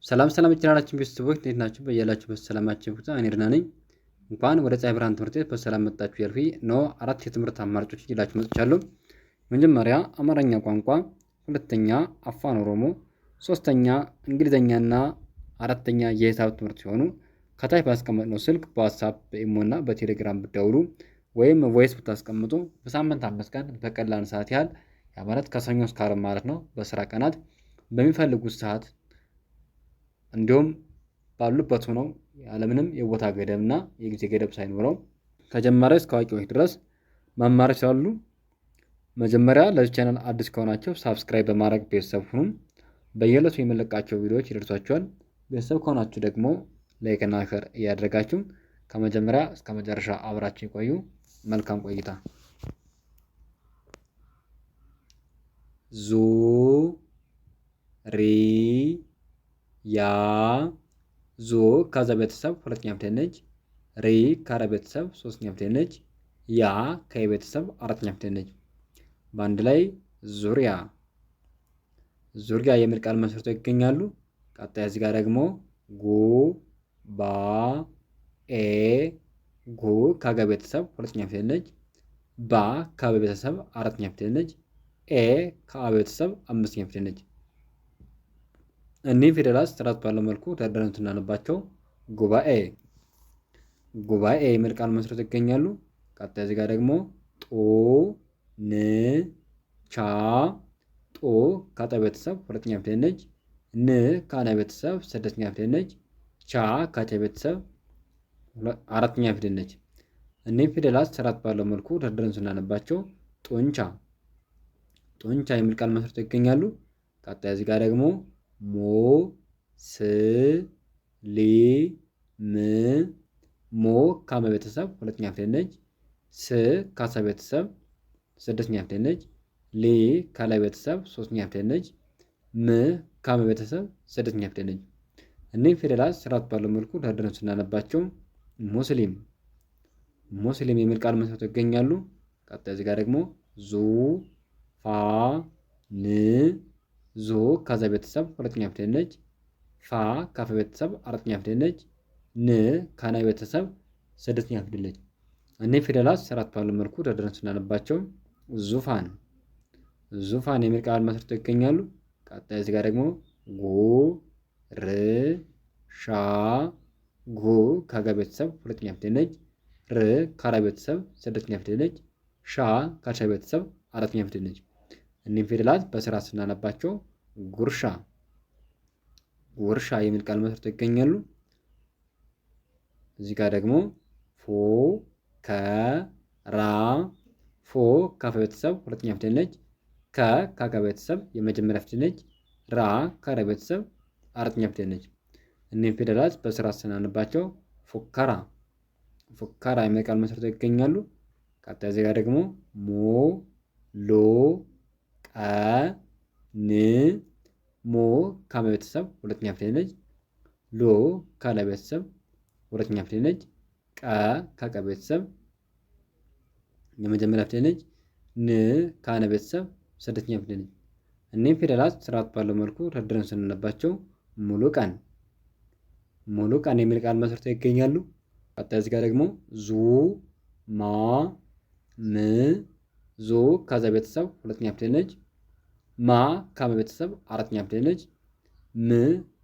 ሰላም ሰላም የቻናላችን ቤተሰቦች እንዴት ናችሁ? በያላችሁበት ሰላማችሁ ይብዛ። እኔ ደህና ነኝ። እንኳን ወደ ፀሐይ ብርሃን ትምህርት ቤት በሰላም መጣችሁ ያልኩኝ ነው። አራት የትምህርት አማራጮች ይዤላችሁ መጥቻለሁ። መጀመሪያ አማርኛ ቋንቋ፣ ሁለተኛ አፋን ኦሮሞ፣ ሶስተኛ እንግሊዝኛና አራተኛ የሂሳብ ትምህርት ሲሆኑ ከታች ባስቀመጥነው ስልክ በዋትሳፕ በኢሞ እና በቴሌግራም ብትደውሉ ወይም voice ብታስቀምጡ በሳምንት 5 ቀን በቀላል ሰዓት ያህል፣ ያ ማለት ከሰኞ እስከ ዓርብ ማለት ነው፣ በስራ ቀናት በሚፈልጉት ሰዓት እንዲሁም ባሉበት ሆነው ያለምንም የቦታ ገደብ እና የጊዜ ገደብ ሳይኖረው ከጀማሪ እስከ አዋቂዎች ድረስ መማር ይችላሉ። መጀመሪያ ለዚህ ቻናል አዲስ ከሆናችሁ subscribe በማድረግ ቤተሰብ ሁኑ። በየዕለቱ የምለቃቸው ቪዲዮዎች ይደርሷችኋል። ቤተሰብ ከሆናችሁ ደግሞ like እና share እያደረጋችሁ ከመጀመሪያ እስከ መጨረሻ አብራችሁ ይቆዩ። መልካም ቆይታ። ዙ ሪ ያ ዙ ከዘ ቤተሰብ ሁለተኛ ፊደል ነች። ሪ ከረ ቤተሰብ ሶስተኛ ፊደል ነች። ያ ከየ ቤተሰብ አራተኛ ፊደል ነች። በአንድ ላይ ዙሪያ ዙሪያ የሚል ቃል መስርተው ይገኛሉ። ቀጣይ እዚህ ጋር ደግሞ ጉ ባ ኤ ጉ ከገ ቤተሰብ ሁለተኛ ፊደል ነች። ባ ከበ ቤተሰብ አራተኛ ፊደል ነች። ኤ ከአ ቤተሰብ አምስተኛ ፊደል ነች። እኒህ ፊደላት ስርዓት ባለው መልኩ ደርድረን ስናነባቸው ጉባኤ ጉባኤ የሚል ቃል መስርተው ይገኛሉ። ቀጣይ እዚህ ጋር ደግሞ ጡ ን ቻ ጡ ከጠ ቤተሰብ ሁለተኛ ፊደል ነች። ን ከነ ቤተሰብ ስድስተኛ ፊደል ነች። ቻ ከቸ ቤተሰብ አራተኛ ፊደል ነች። እኒህ ፊደላት ስርዓት ባለው መልኩ ደርድረን ስናነባቸው ጡንቻ ጡንቻ የሚል ቃል መስርተው ይገኛሉ። ቀጣይ እዚህ ጋር ደግሞ ሞ ስ ሊ ም ሞ ከመ ቤተሰብ ሁለተኛ ፊደል ነች። ስ ከሰ ቤተሰብ ስድስተኛ ፊደል ነች። ሊ ከለ ቤተሰብ ሶስተኛ ፊደል ነች። ም ከመ ቤተሰብ ስድስተኛ ፊደል ነች። እኒህ ፊደላት ስርዓት ባለው መልኩ ደርድረን ስናነባቸው ሙስሊም ሙስሊም የሚል ቃል መስርተው ይገኛሉ። ቀጣይ እዚህ ጋር ደግሞ ዙ ፋ ን ዙ ከዘ ቤተሰብ ሁለተኛ ፊደል ነች። ፋ ከፈ ቤተሰብ አራተኛ ፊደል ነች። ን ከነ ቤተሰብ ስድስተኛ ፊደል ነች። እኒህ ፊደላት ስርዓት ባለው መልኩ ደርድረን ስናነባቸው ዙፋን ዙፋን የሚል ቃል መስርተው ይገኛሉ። ቀጣይ እዚህ ጋር ደግሞ ጉ ር ሻ ጉ ከገ ቤተሰብ ሁለተኛ ፊደል ነች። ር ከረ ቤተሰብ ስድስተኛ ፊደል ነች። ሻ ከሸ ቤተሰብ አራተኛ ፊደል ነች። እኒህም ፊደላት በስርዓት ስናነባቸው ጉርሻ ጉርሻ የሚል ቃል መስርተው ይገኛሉ። እዚህ ጋር ደግሞ ፎ ከ ራ ፎ ከፈ ቤተሰብ ሁለተኛ ፊደል ነች። ከ ከገ ቤተሰብ የመጀመሪያ ፊደል ነች። ራ ከረ ቤተሰብ አራተኛ ፊደል ነች። እኒህም ፊደላት በስርዓት ስናነባቸው ፉከራ ፉከራ የሚል ቃል መስርተው ይገኛሉ። ቀጣይ እዚህ ጋር ደግሞ ሞ ሎ ቀ ን ሞ ከመ ቤተሰብ ሁለተኛ ፊደል ነች። ሎ ከለ ቤተሰብ ሁለተኛ ፊደል ነች። ቀ ከቀ ቤተሰብ የመጀመሪያ ፊደል ነች። ን ከነ ቤተሰብ ስድስተኛ ፊደል ነች። እኒህም ፊደላት ስርዓት ባለው መልኩ ደርድረን ስናነባቸው ሙሉ ቀን ሙሉ ቀን የሚል ቃል መስርተው ይገኛሉ። ቀጣይ እዚህ ጋር ደግሞ ዙ ማ ም ዙ ከዘ ቤተሰብ ሁለተኛ ፊደል ነች። ማ ከመ ቤተሰብ አራተኛ ፊደል ነች። ም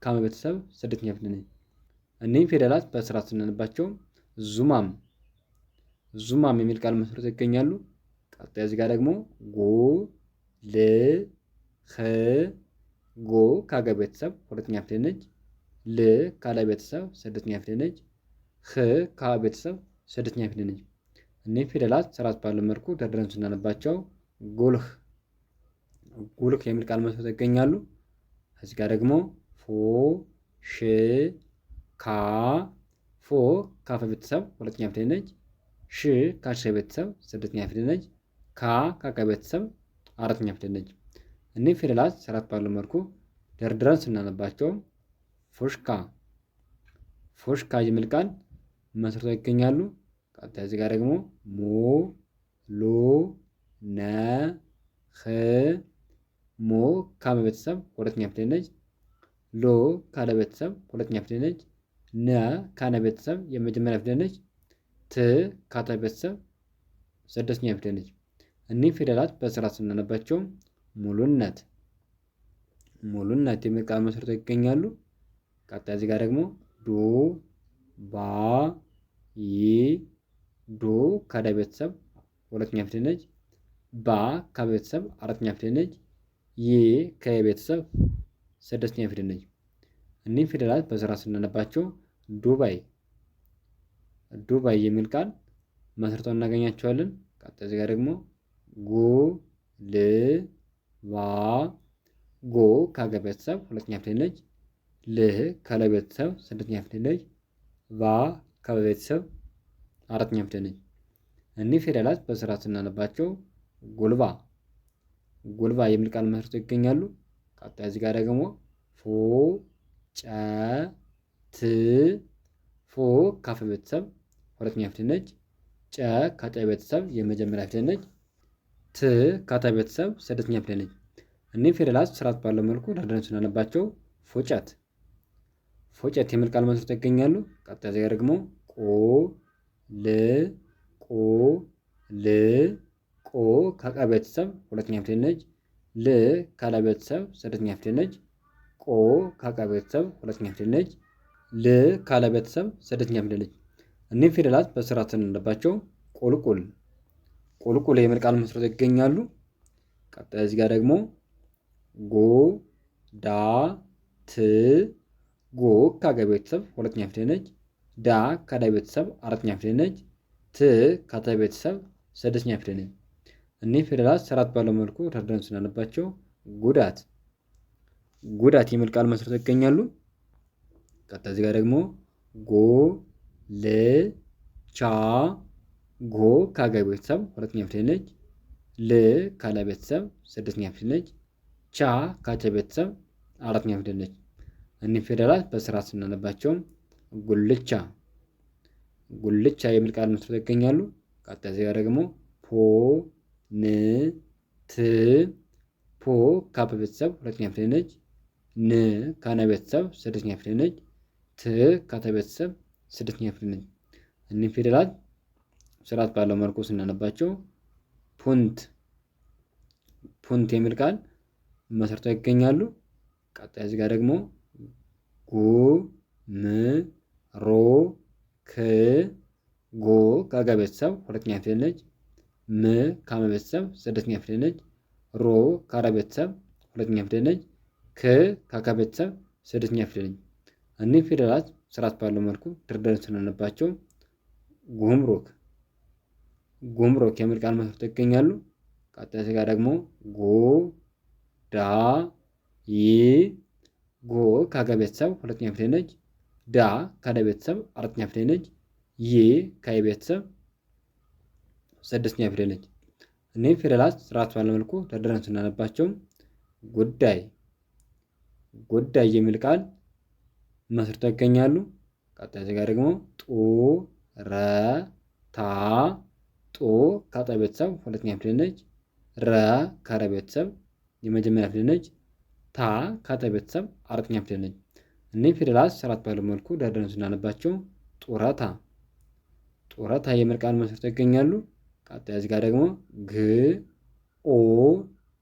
ከመ ቤተሰብ ስድስተኛ ፊደል ነች። እኒህም ፊደላት በስርዓት ስናነባቸው ዙማም ዙማም የሚል ቃል መስርተው ይገኛሉ። ቀጣይ እዚህ ጋር ደግሞ ጎ ል ህ ጎ ከገ ቤተሰብ ሁለተኛ ፊደል ነች። ል ከለ ቤተሰብ ስድስተኛ ፊደል ነች። ህ ከሀ ቤተሰብ ስድስተኛ ፊደል ነች። እኒህ ፊደላት ስርዓት ባለው መልኩ ደርድረን ስናነባቸው ጉልህ ጉልህ የሚል ቃል መስርተው ይገኛሉ። እዚህ ጋር ደግሞ ፎ ሽ ካ ፎ ከፈ ቤተሰብ ሁለተኛ ፊደል ነች። ሽ ከሸ ቤተሰብ ስድስተኛ ፊደል ነች። ካ ከቀ ቤተሰብ አራተኛ ፊደል ነች። እኒህ ፊደላት ስርዓት ባለው መልኩ ደርድረን ስናነባቸው ፎሽካ ፎሽካ የሚል ቃል መስርተው ይገኛሉ። ቀጣይ እዚህ ጋር ደግሞ ሞ ሎ ነ ህ ሞ ከመ ቤተሰብ ሁለተኛ ፊደል ነች። ሎ ካለ ቤተሰብ ሁለተኛ ፊደል ነች። ነ ካነ ቤተሰብ የመጀመሪያ ፊደል ነች። ት ካተ ቤተሰብ ስድስተኛ ፊደል ነች። እኒህ ፊደላት በስርዓት ስናነባቸው ሙሉነት ሙሉነት የሚል ቃል መስርተው ይገኛሉ። ቀጣይ እዚህ ጋር ደግሞ ዱ ባ ይ ዱ ከደ ቤተሰብ ሁለተኛ ፊደል ነች። ባ ከቤተሰብ አራተኛ ፊደል ነች። ይ ከቤተሰብ ስድስተኛ ፊደል ነች። እኒህ ፊደላት በስርዓት ስናነባቸው ዱባይ ዱባይ የሚል ቃል መስርተው እናገኛቸዋለን። ቀጣይ እዚህ ጋር ደግሞ ጉ ል ባ ጎ ከገ ቤተሰብ ሁለተኛ ፊደል ነች። ል ከለ ቤተሰብ ስድስተኛ ፊደል ነች። ባ ከበ ቤተሰብ አራተኛ ፊደል ነች። እኒህ ፊደላት በስርዓት ስናነባቸው ጉልባ ጉልባ የሚል ቃል መስርተው ይገኛሉ። ቀጣይ እዚህ ጋር ደግሞ ፎ ጨ ት ፎ ከፈ ቤተሰብ ሁለተኛ ፊደል ነች። ጨ ከጨ ቤተሰብ የመጀመሪያ ፊደል ነች። ት ከተ ቤተሰብ ስድስተኛ ፊደል ነች። እኒህ ፊደላት ስርዓት ባለው መልኩ ደርድረን ስናነባቸው ፉጨት ፉጨት የሚል ቃል መስርተው ይገኛሉ። ቀጣይ እዚህ ጋር ደግሞ ቁ ል ቁ ል ቆ ከቀ ቤተሰብ ሁለተኛ ፊደል ነች። ል ከለ ቤተሰብ ስድስተኛ ፊደል ነች። ቆ ከቀ ቤተሰብ ሁለተኛ ፊደል ነች። ል ከለ ቤተሰብ ስድስተኛ ፊደል ነች። እኒህ ፊደላት በስርዓት ስናነባቸው ቁልቁል ቁልቁል የሚል ቃል መስርተው ይገኛሉ። ቀጣይ እዚህ ጋር ደግሞ ጎ ዳ ት ጎ ከገ ቤተሰብ ሁለተኛ ፊደል ነች። ዳ ከዳ ቤተሰብ አራተኛ ፊደል ነች። ት ከተ ቤተሰብ ስድስተኛ ፊደል ነች። እኒህ ፊደላት ስርዓት ባለው መልኩ ደርድረን ስናነባቸው ጉዳት ጉዳት የሚል ቃል መስርተው ይገኛሉ። ቀጣይ እዚህ ጋር ደግሞ ጎ ል ቻ ጎ ከገ ቤተሰብ ሁለተኛ ፊደል ነች። ል ከለ ቤተሰብ ስድስተኛ ፊደል ነች። ቻ ከቸ ቤተሰብ አራተኛ ፊደል ነች። እኒህ ፊደላት በስርዓት ስናነባቸው ጉልቻ ጉልቻ የሚል ቃል መስርተው ይገኛሉ። ቀጣይ እዚህ ጋር ደግሞ ፖ ን ት ፖ ከፐ ቤተሰብ ሁለተኛ ፊደል ነች። ን ከነ ቤተሰብ ስድስተኛ ፊደል ነች። ት ከተ ቤተሰብ ስድስተኛ ፊደል ነች። እኒህ ፊደላት ስርዓት ባለው መልኩ ስናነባቸው ፑንት ፑንት የሚል ቃል መስርተው ይገኛሉ። ቀጣይ እዚህ ጋር ደግሞ ጉ ም ሮ ክ ጎ ከገ ቤተሰብ ሁለተኛ ፊደል ነች። ም ከመ ቤተሰብ ስድስተኛ ፊደል ነች። ሮ ከረ ቤተሰብ ሁለተኛ ፊደል ነች። ክ ከከ ቤተሰብ ስድስተኛ ፊደል ነች። እኒህ ፊደላት ስርዓት ባለው መልኩ ደርድረን ስናነባቸው ጉምሩክ ጉምሩክ የሚል ቃል መስርተው ይገኛሉ። ቀጣይ እዚህ ጋር ደግሞ ጎ ዳ ይ ጎ ከገ ቤተሰብ ሁለተኛ ፊደል ነች። ዳ ከደ ቤተሰብ አራተኛ ፊደል ነች። ይ ከየ ቤተሰብ ስድስተኛ ፊደል ነች። እኒህም ፊደላት ስርዓት ባለው መልኩ ደርድረን ስናነባቸው ጉዳይ ጉዳይ የሚል ቃል መስርተው ይገኛሉ። ቀጣይ እዚህ ጋር ደግሞ ጡ ረ ታ ጡ ከጠ ቤተሰብ ሁለተኛ ፊደል ነች። ረ ከረ ቤተሰብ የመጀመሪያ ፊደል ነች። ታ ከተ ቤተሰብ አራተኛ ፊደል ነች። እኒህ ፊደላት ስርዓት ባለው መልኩ ደርድረን ስናነባቸው ጡረታ ጡረታ የሚል ቃል መስርተው ይገኛሉ። ቀጣይ እዚህ ጋር ደግሞ ግ ኦ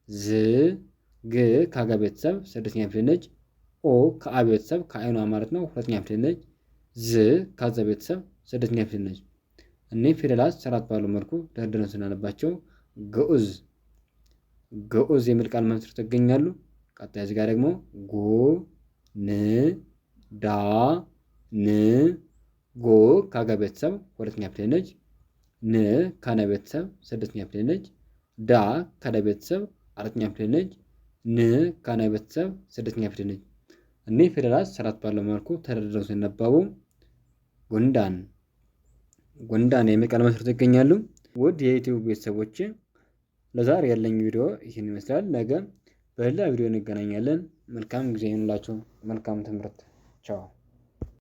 ዝ ግ ከገ ቤተሰብ ስድስተኛ ፊደል ነች። ኦ ከአ ቤተሰብ ከአይኗ ማለት ነው ሁለተኛ ፊደል ነች። ዝ ከዘ ቤተሰብ ስድስተኛ ፊደል ነች። እኒህ ፊደላት ስርዓት ባለው መልኩ ደርድረን ስናነባቸው ግዑዝ ግዑዝ የሚል ቃል መስርተው ይገኛሉ። ቀጣይ እዚህ ጋር ደግሞ ጎ ን ዳ ን ጎ ከገ ቤተሰብ ሁለተኛ ፊደል ነች። ን ከነ ቤተሰብ ስድስተኛ ፊደል ነች። ዳ ከደ ቤተሰብ አራተኛ ፊደል ነች። ን ከነ ቤተሰብ ስድስተኛ ፊደል ነች። እኒህ ፊደላት ስርዓት ባለው መልኩ ተደርድረው ሲነበቡ ጉንዳን ጉንዳን የሚል ቃል መስርተው ይገኛሉ። ውድ የዩቲዩብ ቤተሰቦች ለዛሬ ያለኝ ቪዲዮ ይህን ይመስላል። ነገ በሌላ ቪዲዮ እንገናኛለን። መልካም ጊዜ ይሁንላችሁ። መልካም ትምህርት። ቻው።